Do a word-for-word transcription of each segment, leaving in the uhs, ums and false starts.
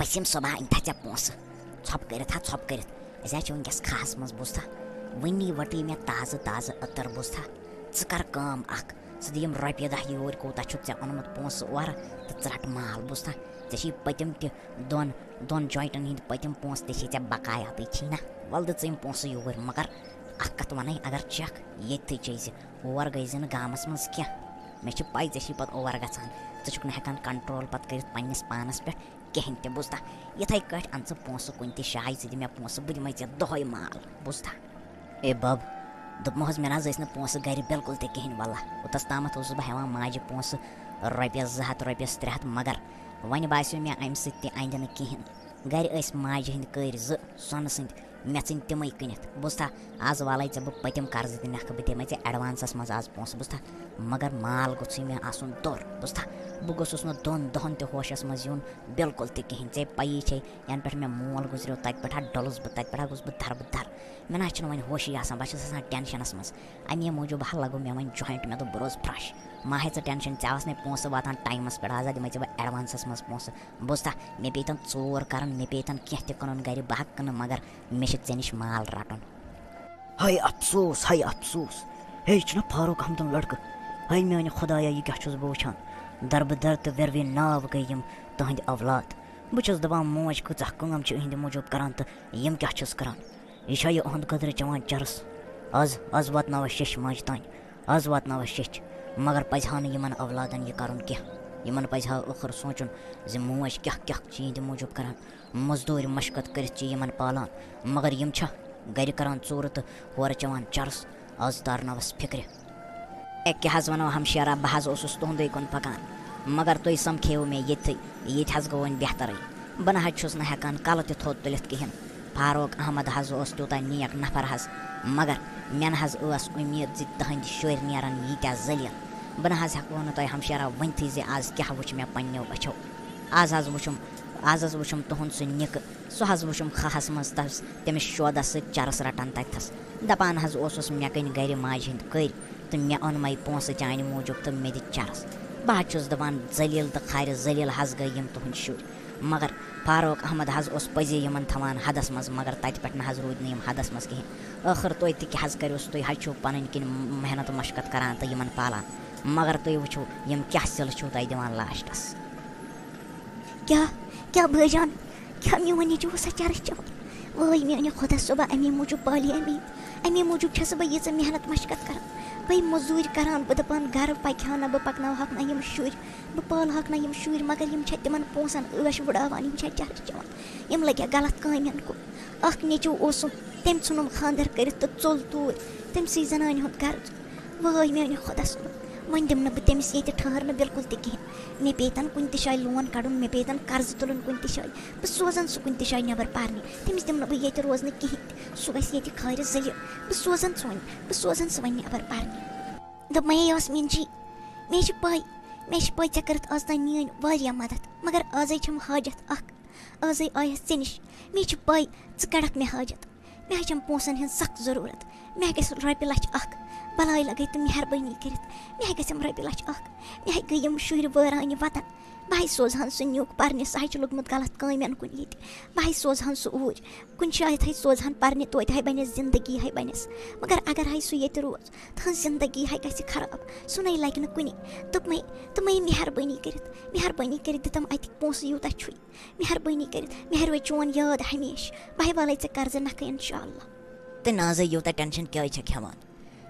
وسیٖم صٲبا، أنۍ تھا ژےٚ پونٛسہٕ؟ ژھۄپہٕ کٔرِتھ ہا، ژھۄپہٕ کٔرِتھ۔ أسۍ حظ چھِ وٕنکیٚس کھاہَس منٛز، بوٗزتھا؟ وٕنی وَٹٕے مےٚ تازٕ تازٕ عطر، بوٗزتھا؟ ژٕ کر کٲم اَکھ، ژٕ دِ یِم رۄپیہِ دَہ یوٗرۍ، کوٗتاہ چھُتھ ژےٚ اوٚنمُت پونٛسہٕ اورٕ، تہٕ ژٕ رَٹ مال، بوٗزتھا؟ ژےٚ چھِی پٔتِم تہِ دۄن، دۄن jointن ہِنٛدۍ پٔتِم پونٛسہٕ تہِ چھِ ژےٚ بقایا، تہٕ چھِی نہ؟ وَلہٕ دِ ژٕ یِم پونٛسہٕ یوٗرۍ، مگر اَکھ کَتھ وَنَے، اگر چَکھ، ییٚتھٕے چیٚیہِ زِ، اور گٔے زِ نہٕ گامَس منٛز کینٛہہ۔ مےٚ چھِ پَے ژےٚ چھی پَتہٕ اور گژھان، ژٕ چھُکھ نہٕ ہٮ۪کان control پَتہٕ کٔرِتھ پنٛنِس پانَس پٮ۪ٹھ کِہیٖنۍ تہِ، بوٗزتھا؟ یِتھَے کٲٹھۍ اَن ژٕ پونٛسہٕ کُنہِ تہِ جایہِ، ژٕ دِ مےٚ پونٛسہٕ، بہٕ دِمَے ژےٚ دۄہَے مال، بوٗزتھا؟ اے بَب، دوٚپمَو حظ، مےٚ نہ حظ ٲسۍ نہٕ پونٛسہٕ گَرِ بِلکُل تہِ کِہیٖنۍ، وَلہ، اوٚتَس تامَتھ اوسُس بہٕ ہٮ۪وان ماجہِ پونٛسہٕ رۄپیَس زٕ ہَتھ، رۄپیَس ترٛےٚ ہَتھ، مگر وۄنۍ باسیو مےٚ اَمہِ سۭتۍ تہِ اَندِ نہٕ کِہیٖنۍ۔ گَرِ ٲسۍ ماجہِ ہِنٛدۍ کٔرۍ زٕ سۄنہٕ سٕنٛدۍ، مےٚ ژھٕنۍ تِمَے کٕنِتھ، بوٗزتھا؟ آز والَے ژےٚ بہٕ پٔتِم قرضہٕ تہِ نَکھٕ، بہٕ دِمَے ژےٚ advanceس منٛز آز پونٛسہٕ، بوٗزتھا؟ مگر مال گوٚژھُے مےٚ آسُن دوٚر، بوٗزتھا؟ بہٕ گوٚژھُس نہٕ دۄن دۄہَن تہِ ہوشَس منٛز یُن بِلکُل تہِ کِہیٖنۍ۔ ژےٚ پَیی چھے، یَنہٕ پٮ۪ٹھ مےٚ مول گُزریو، تَتہِ پٮ۪ٹھ ہا ڈوٚلُس بہٕ، تَتہِ پٮ۪ٹھ ہا گوٚژھ بہٕ دَربٕدَر۔ مےٚ نہ حظ چھُنہٕ وۄنۍ ہوشٕے آسان، بہٕ چھُس آسان ٹٮ۪نشَنَس منٛز۔ اَمے موٗجوٗب ہا لَگوو مےٚ وۄنۍ joint، مےٚ دوٚپ، بہٕ روزٕ fresh۔ مہ ہے ژٕ ٹٮ۪نشَن، ژےٚ آس نے پونٛسہٕ واتان ٹایمَس پٮ۪ٹھ، آز ہا دِمَے ژےٚ بہٕ advanceس منٛز پونٛسہٕ۔ بوٗزتھا، مےٚ پیٚیہِ تَن ژوٗر کَرُن، مےٚ پیٚیہِ تَن کینٛہہ تہِ کٕنُن گَرِ، بہٕ ہا کٕنہٕ، مگر مےٚ چھِ ژےٚ نِش مال رَٹُن۔ ہاے افسوس، ہاے افسوس، ہے، یہِ چھُنہ فاروق احمدُن لڑکہٕ؟ ہاے میانہِ خدایا، یہِ کیٛاہ چھُس بہٕ وٕچھان؟ دربہٕ در تہٕ ویروے ناو گٔے یِم تٕہٕنٛدِ اولاد۔ بہٕ چھُس دَپان، موج کۭژاہ کٲم چھِ یِہِنٛدِ موٗجوٗب کران تہٕ یِم کیٛاہ چھِس کران؟ یہِ چھا یہِ اُہُنٛد قدرٕ چٮ۪وان چرس؟ از، از واتناوس شیٚچھ ماجہِ تانۍ، از واتناوس شیٚچھ۔ مگر پزِ ہا نہٕ یِمن اولادن یہِ کرُن کینٛہہ۔ یِمن پزِ ہا ٲخٕر سونٛچُن زِ موج کیٛاہ کیٛاہ چھِ یِہِنٛدِ موٗجوٗب کران۔ مزدوٗرۍ مشقت کٔرِتھ چھِ یِمن پالان، مگر یِم چھا گرِ کران ژوٗرٕ تہٕ ہورٕ چٮ۪وان چرس؟ از تارناوس فِکرِ۔ اے، کیٛاہ حظ وَنو ہمشیرا، بہٕ حظ اوسُس تُہُنٛدُے کُن پکان، مگر تُہۍ سمکھیوٕ مےٚ ییٚتھٕے، ییٚتہِ حظ گوٚو وۄنۍ بہترٕے۔ بہٕ نہ حظ چھُس نہٕ ہٮ۪کان کلہٕ تہِ تھوٚد تُلِتھ کِہیٖنۍ۔ فاروق احمد حظ اوس تیوٗتاہ نیک نفر حظ، مگر مےٚ نہ حظ ٲس اُمید زِ تٕہٕنٛدۍ شُرۍ نیرن ییٖتیٛاہ ذلیل۔ بہٕ نہ حظ ہٮ۪کو نہٕ تۄہہِ ہمشیرا ؤنتھٕے زِ از کیٛاہ وٕچھ مےٚ پنٛنیو أچھو۔ از حظ وٕچھُم، از حظ وٕچھُم تُہُنٛد سُہ نِکہٕ، سُہ حظ وٕچھُم کھاہَس منٛز تَس، تٔمِس شودَس سۭتۍ چرس رَٹان تَتہِ تھَس۔ دَپان حظ اوسُس، مےٚ کٕنۍ گَرِ ماجہِ ہِنٛدۍ کٔرۍ تہٕ مےٚ اوٚن مَے پونٛسہٕ چانہِ موٗجوٗب تہٕ مےٚ دِ چرس۔ بہٕ حظ چھُس دَپان، ذلیل تہٕ خارِ ذلیل حظ گٔے یِم تُہٕنٛدۍ شُرۍ۔ مگر فاروق احمد حظ اوس پٔزی یِمَن تھاوان حدَس منٛز، مگر تَتہِ پٮ۪ٹھ نہ حظ روٗدۍ نہٕ یِم حدَس منٛز کِہیٖنۍ۔ ٲخٕر تُہۍ تہِ کیٛاہ حظ کٔرِوس، تُہۍ حظ چھِو پَنٕنۍ کِنۍ محنت مشقت کَران تہٕ یِمَن پالان، مگر تُہۍ وٕچھِو یِم کیٛاہ صِلہٕ چھِو تۄہہِ دِوان لاسٹَس۔ کیٛاہ، کیٛاہ بٲے جان، کیٛاہ میون نیٚچوٗ اوسا چرس چٮ۪وان؟ وٲے میانہِ خۄدا صٲبا، اَمی موٗجوٗب پالے أمۍ۔ اَمی موٗجوٗب چھَس بہٕ ییٖژاہ محنت مشقت کران۔ بہٕ مٔزوٗرۍ کران، بہٕ دَپان گرٕ پَکہِ ہا نہ، بہٕ پَکناوہَکھ نہ یِم شُرۍ، بہٕ پالہَکھ نہ یِم شُرۍ، مگر یِم چھا تِمن پونٛسن عٲش وُڈاوان، یِم چھا چرس چٮ۪وان، یِم لٔگۍ ہا غلط کامٮ۪ن کُن۔ اَکھ نیٚچوٗ اوسُم، تٔمۍ ژھُنُم خانٛدر کٔرِتھ تہٕ ژوٚل توٗرۍ تٔمۍ سٕے زنانہِ ہُنٛد گرٕ۔ وٲے میانہِ خۄدا صٲب، وۄنۍ دِمہٕ نہٕ بہٕ تٔمِس ییٚتہِ ٹھہرنہٕ بِلکُل تہِ کِہیٖنۍ۔ مےٚ پیٚیہِ تَن کُنہِ تہِ جایہِ لون کَڑُن، مےٚ پیٚیہِ تَن قرضہٕ تُلُن کُنہِ تہِ جایہِ۔ بہٕ سوزَن سُہ کُنہِ تہِ جایہِ نٮ۪بر پَرنہِ۔ تٔمِس دِمہٕ نہٕ بہٕ ییٚتہِ روزنہٕ کِہیٖنۍ تہِ۔ سُہ گژھِ ییٚتہِ خارِ ذٔلیٖل۔ بہٕ سوزَن سُہ وۄنۍ، بہٕ سوزَن سُہ وۄنۍ نٮ۪بر پَرنہِ۔ دوٚپمَے یاسمیٖن جی، مےٚ چھِ پَے، مےٚ چھِ پَے ژےٚ کٔرٕتھ آز تام میٛٲنۍ واریاہ مدد، مگر آزَے چھَم حاجت اَکھ۔ آزَے آیَس ژےٚ نِش۔ مےٚ چھِ پَے ژٕ کَڑَکھ مےٚ حاجت۔ مےٚ حظ چھَم پونٛسَن ہِنٛز سخ ضروٗرت۔ مےٚ گژھِ رۄپیہِ لَچھ اَکھ۔ بَلاے لَگَے تہٕ مہربٲنی کٔرِتھ۔ مےٚ گژھٮ۪م رۄپیہِ لَچھ اَکھ۔ مےٚ ہَے گٔے یِم شُرۍ وٲران یہِ وطن۔ بہٕ ہَے سوزہَن سُہ نیُک پَرنہِ، سُہ ہَے چھُ لوٚگمُت غلط کامٮ۪ن کُن ییٚتہِ۔ بہٕ ہَے سوزہَن سُہ اوٗرۍ۔ کُنہِ جایہِ ہَے سوزہَن پَرنہِ، توتہِ ہَے بَنٮ۪س زِندگی، ہَے بَنٮ۪س۔ مگر اگر ہَے سُہ ییٚتہِ روز، تٕہٕنٛز زِندگی ہَے گژھِ خراب۔ سُہ نَے لَگہِ نہٕ کُنہِ۔ دوٚپمَے، دوٚپمَے مہربٲنی کٔرِتھ، مہربٲنی کٔرِتھ دِتَم اَتِکۍ پونٛسہٕ یوٗتاہ چھُے۔ مہربٲنی کٔرِتھ، مےٚ ہاروے چون یاد ہمیشہٕ۔ بہٕ ہاوے والے ژےٚ قرضہٕ نکھٕ انشاءاللہ۔ تہٕ نازے، یوٗتاہ ٹینشن کیٛازِ چھکھ ہٮ۪وان؟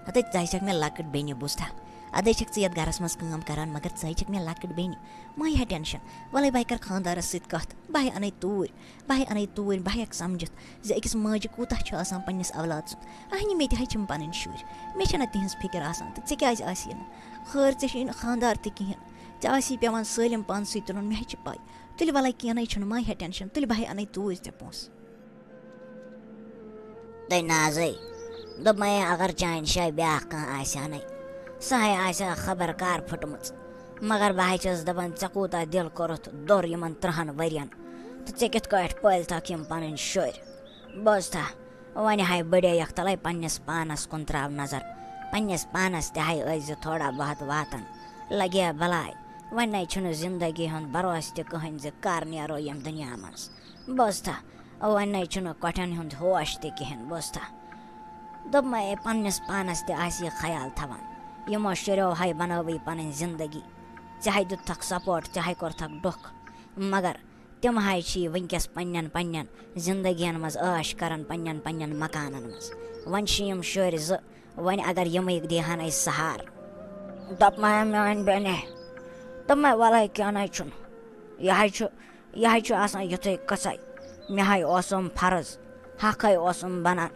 ہتے، ژٕ ہاے چھکھ مےٚ لۄکٕٹ بیٚنہِ، بوٗزتھا؟ ادے چھکھ ژٕ یتھ گرس منٛز کٲم کران، مگر ژٕ ہاے چھکھ مےٚ لۄکٕٹ بیٚنہِ۔ مہ ہےٚ ٹینشن۔ ولے بہٕ ہاے کرٕ خانٛدارس سۭتۍ کتھ، بہٕ ہاے انے توٗرۍ، بہٕ ہاے انے توٗرۍ، بہٕ ہیٚکہٕ سمجھتھ زِ أکِس ماجہِ کوٗتاہ چھُ آسان پننِس اولاد سُنٛد۔ اہنہِ، مےٚ تہِ ہاے چھِم پنٕنۍ شُرۍ، مےٚ چھنہ تِہنٛز فکر آسان، تہٕ ژےٚ کیٛازِ آسی نہٕ؟ خٲر، ژےٚ چھُے نہٕ خانٛدار تہِ کِہیٖنۍ، ژےٚ آسی پٮ۪وان سٲلِم پانسٕے تُلُن، مےٚ ہاے چھِ پاے۔ تُلہِ وَلَے، کینٛہہ نَے چھُنہٕ، مہ ہےٚ ٹٮ۪نشَن، تُلہِ بہٕ ہے اَنَے توٗرۍ ژےٚ پونٛسہٕ۔ تہٕ نازٕے دوٚپمَے، اگر چانہِ جایہِ بیٛاکھ کانٛہہ آسہِ ہَنَے، سۄ ہے آسہِ ہا خبر کَر پھٕٹمٕژ۔ مگر بہٕ ہے چھَس دَپان، ژےٚ کوٗتاہ دِل کوٚرُتھ دوٚر یِمَن تٕرٛہَن ؤرِیَن، تہٕ ژےٚ کِتھ کٲٹھۍ پٲلۍ تھَکھ یِم پَنٕنۍ شُرۍ؟ بوز تھا، وۄنۍ ہاے بٔڑییَکھ تَلَے پنٛنِس پانَس کُن ترٛاو نظر، پنٛنِس پانَس تہِ ہاے ٲسۍ زِ تھوڑا بہت واتان، لَگے بَلاے۔ وۄنۍ نَے چھُنہٕ زندگی ہُنٛد بھروسہٕ تہِ کٕہٕنۍ زِ کر نیرو ییٚمہِ دُنیا منٛز۔ بوزتھا، وۄنۍ نَے چھُنہٕ کۄٹھٮ۪ن ہُنٛد ہوش تہِ کِہیٖنۍ، بوزتھا۔ دوٚپمَے، پنٛنِس پانَس تہِ آسہِ یہِ خیال تھاوان، یِمو شُریو ہَے بنٲوٕے پنٕنۍ زندگی۔ ژےٚ ہَے دیُتتھَکھ support، ژےٚ ہَے کوٚرتھَکھ ڈوٚکھ، مگر تِم ہَے چھِ وٕنکیٚس پنٛنٮ۪ن پنٛنٮ۪ن زندگیَن منٛز عٲش کران، پنٛنٮ۪ن پنٛنٮ۪ن مکانَن منٛز۔ وۄنۍ چھِ یِم شُرۍ زٕ، وۄنۍ اگر یِمٕے دیٖہَن اَسہِ سہارٕ۔ دوٚپمَے میٛانہِ بیٚنہِ، دوٚپمَے وَلَے کینٛہہ نَے چھُنہٕ، یہِ ہَے چھُ، یہِ ہَے چھُ آسان یُتھُے قٕصَے۔ مےٚ ہَے اوسُم فرض، حقَے اوسُم بَنان۔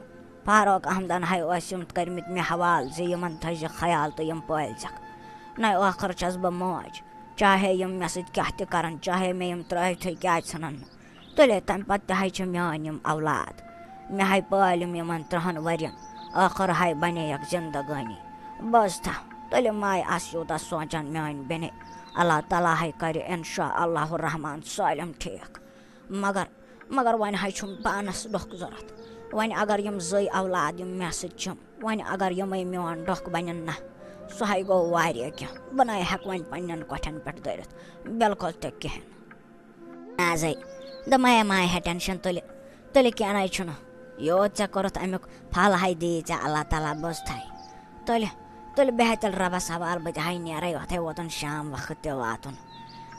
فاروق احمدَن ہَے ٲسۍ یِم کٔرمٕتۍ مےٚ حوالہٕ زِ یِمَن تھٲیزِ خیال تہٕ یِم پٲلزٮ۪کھ۔ نَے ٲخٕر چھَس بہٕ موج، چاہے یِم مےٚ سۭتۍ کیٛاہ تہِ کَرَن، چاہے مےٚ یِم ترٛٲوتھٕے کیٛازِ ژھٕنَن نہٕ۔ تُلے، تَمہِ پتہٕ تہِ ہَے چھِ میٛٲنۍ یِم اولاد۔ مےٚ ہَے پٲلۍ یِم یِمَن ترٛہَن ؤرِین۔ ٲخٕر ہَے بَنے اَکھ زِندگٲنی۔ بوزتھا، تُلہِ مَے آس یوٗتاہ سونٛچان میٛٲنۍ بیٚنے۔ اللہ تعالیٰ ہَے کَرِ اِنشاء اللہ الرحمن سٲلِم ٹھیٖک۔ مگر، مگر وۄنۍ ہَے چھُم پانَس ڈوٚکھ ضوٚرَتھ۔ وۄنۍ اگر یِم زٕے اولاد یِم مےٚ سۭتۍ چھِم، وۄنۍ اگر یِمَے میون ڈوٚکھ بَنن نہ، سُہ ہَے گوٚو واریاہ کینٛہہ۔ بہٕ نَے ہٮ۪کہٕ وۄنۍ پنٛنٮ۪ن کۄٹھٮ۪ن پٮ۪ٹھ دٲرِتھ، بِلکُل تہِ کِہیٖنۍ۔ نازے، دوٚپمَے مَے ہےٚ ٹٮ۪نشَن تُلہِ، تُلہِ کینٛہہ نَے چھُنہٕ۔ یوت ژےٚ کوٚرُتھ اَمیُک پھل ہَے دِیہِ ژےٚ اللہ تعالیٰ، بوزتھَے۔ تُلہِ، تُلہِ بیٚہہ تیٚلہِ رۄبَس حوال، بہٕ تہِ ہَے نیرَے یوٚتھَے ووتُن شام وقت تہِ واتُن۔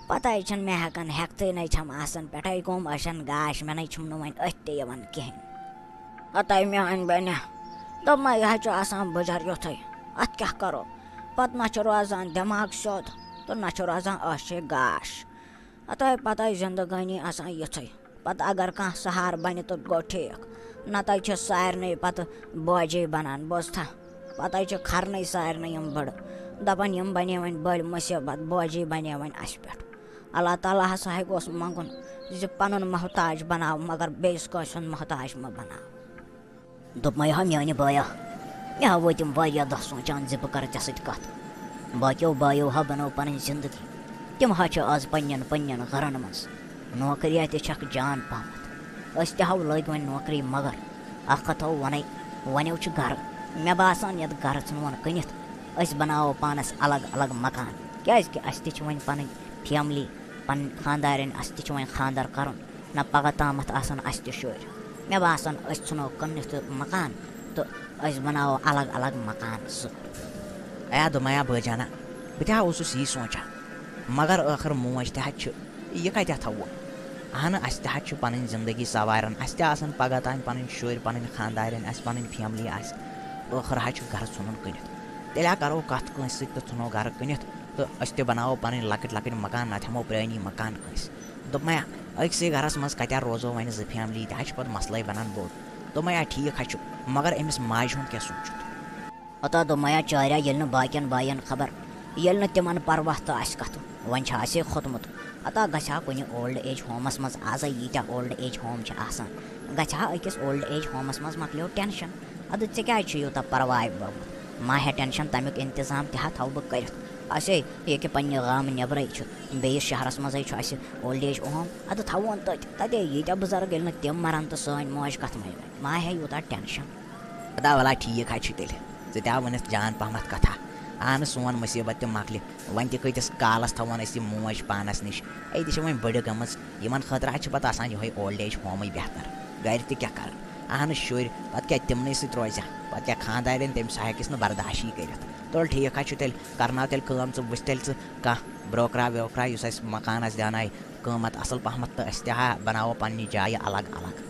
پَتہٕ ہَے چھَنہٕ مےٚ ہٮ۪کان ہٮ۪کتھٕے نَے چھَم آسان پٮ۪ٹھَے گوٚم أچھَن گاش، مےٚ نَے چھُم نہٕ وۄنۍ أتھۍ تہِ یِوان کِہیٖنۍ۔ ہَتَے میٛٲنۍ بیٚنہِ، دوٚپمَے یہِ ہَے چھُ آسان بٕجَر یُتھُے، اَتھ کیٛاہ کَرو؟ پَتہٕ نہ چھُ روزان دٮ۪ماغ سیوٚد تہٕ نہ چھُ روزان أچھے گاش۔ ہَتَے پَتَے زِندگٲنی آسان یِژھٕے۔ پَتہٕ اگر کانٛہہ سہارٕ بَنہِ تہٕ گوٚو ٹھیٖک، نَتہٕ چھِ سارنٕے پَتہٕ بوجی بَنان، بوزتھا؟ پَتہٕ چھِ کھَرنٕے سارنٕے یِم بٔڑٕ۔ دَپان یِم بَنے وۄنۍ بٔڑۍ مُصیٖبت، بوجی بَنے وۄنۍ اَسہِ پٮ۪ٹھ۔ اللہ تعالیٰ ہَس ہَے گوٚژھ منٛگُن زِ پَنُن محتاج بَناو، مگر بیٚیِس کٲنٛسہِ ہُنٛد محتاج مہ بَناو۔ دوٚپمَے ہا میٛانہِ بٲیا، مےٚ ہا وٲتۍ یِم واریاہ دۄہ سونٛچان زِ بہٕ کَرٕ ژےٚ سۭتۍ کَتھ۔ باقیو بایو ہا بَنٲو پَنٕنۍ زِندگی، تِم ہا چھِ آز پنٛنٮ۪ن پنٛنٮ۪ن گَرَن منٛز۔ نوکریا تہِ چھَکھ جان پَہمَتھ۔ أسۍ تہِ ہاو لٔگۍ وۄنۍ نوکری، مگر اَکھ کَتھ ہو وَنَے، وَنیو چھُ گَرٕ۔ مےٚ باسان یَتھ گَرٕ ژھٕنون کٕنِتھ، أسۍ بَناوو پانَس الگ الگ مکان، کیٛازِکہِ اَسہِ تہِ چھِ وۄنۍ پَنٕنۍ فیملی، پَنٕنۍ خانٛدارِنۍ، اَسہِ تہِ چھِ وۄنۍ خانٛدَر کَرُن۔ نہ پگاہ تامَتھ آسَن اَسہِ تہِ شُرۍ۔ مےٚ باسان أسۍ ژھٕنو کٕنِتھ یہِ مکان تہٕ أسۍ بَناوو الگ الگ مکان زٕ۔ اے دوٚپمَے ہا بٲجانہ، بہٕ تہِ ہا اوسُس یی سونٛچان، مگر ٲخٕر موج تہِ حظ چھِ، یہِ کَتہِ تھاوو؟ اہنہٕ، اَسہِ تہِ حظ چھِ پَنٕنۍ زِندگی سَواران، اَسہِ تہِ آسَن پگاہ تام پَنٕنۍ شُرۍ، پَنٕنۍ خانٛدارِنۍ آسہِ، پَنٕنۍ فیملی آسہِ۔ ٲخٕر حظ چھُ گَرٕ ژھٕنُن کٕنِتھ۔ تیٚلہِ ہا کَرو کَتھ کٲنٛسہِ سۭتۍ تہٕ ژھٕنو گَرٕ کٕنِتھ تہٕ أسۍ تہِ بَناوو پَنٕنۍ لۄکٕٹۍ لۄکٕٹۍ مکان، نَتہٕ ہٮ۪مو پرٛٲنی مکان کٲنٛسہِ۔ دوٚپمَے ہا، أکسٕے گَرَس منٛز کَتہِ روزو وۄنۍ زٕ فیملی، تہِ حظ چھِ پَتہٕ مسلَے بَنان بوٚڑ۔ دوٚپمَے ہا، ٹھیٖک حظ چھُ، مگر أمِس ماجہِ ہُنٛد کیٛاہ سونٛچُتھ؟ ہتا دوٚپمَے ہا، چاریا، ییٚلہِ نہٕ باقیَن بایَن خبر، ییٚلہِ نہٕ تِمَن پَرواہ تہٕ آسہِ کَتھٕ، وۄنۍ چھا اَسے کھوٚتمُت۔ ہتا گژھِ ہا کُنہِ اولڈ ایج ہومَس منٛز، آزَے ییٖتیٛاہ اولڈ ایج ہوم چھِ آسان، گژھِ ہا أکِس اولڈ ایج ہومَس منٛز، مۄکلیو ٹٮ۪نشَن۔ اَدٕ ژےٚ کیٛازِ چھُ یوٗتاہ پَرواے گوٚمُت؟ ماہہِ ٹٮ۪نشَن، تَمیُک اِنتظام تہِ ہا تھاوٕ بہٕ کٔرِتھ۔ اَسے ییٚکہِ پنٛنہِ گامہٕ نٮ۪برَے چھُ، بیٚیِس شہرَس منٛزٕے چھُ اَسہِ اولڈ ایج ہوم۔ اَدٕ تھاوون تٔتۍ، تَتے ییٖتیٛاہ بُزرگ، ییٚلہِ نہٕ تِم مَرَن تہٕ سٲنۍ موج کَتھ مَنہِ وَنہِ؟ ما ہے یوٗتاہ ٹٮ۪نشَن۔ اَدا وَلا ٹھیٖک حظ چھُ تیٚلہِ، ژٕ تہِ آو ؤنِتھ جان پَہمَتھ کَتھا۔ اَہنہٕ، سون مُصیٖبت تہِ مۄکلہِ، وۄنۍ تہِ کۭتِس کالَس تھاوون أسۍ یہِ موج پانَس نِش؟ أتی چھِ وۄنۍ بٔڑٕ گٔمٕژ، یِمَن خٲطرٕ حظ چھِ پَتہٕ آسان یِہوٚے اولڈ ایج ہومٕے بہتر، گَرِ تہِ کیٛاہ کَرَن؟ اَہنہٕ، شُرۍ، پَتہٕ کیٛاہ تِمنٕے سۭتۍ روزِ ہا؟ پَتہٕ کیٛاہ خانٛدارٮ۪ن، تٔمِس ہیٚکٮ۪س نہٕ برداشی کٔرِتھ۔ تُل ٹھیٖک حظ چھُ تیٚلہِ، کَرناو تیٚلہِ کٲم، ژٕ وٕچھ تیٚلہِ ژٕ کانٛہہ بروکرا ویوکرا یُس اَسہِ مکانَس دیٛانایہِ قۭمَتھ اَصٕل پَہمَتھ تہٕ أسۍ تہِ ہا بَناوو پنٛنہِ جایہِ الگ الگ۔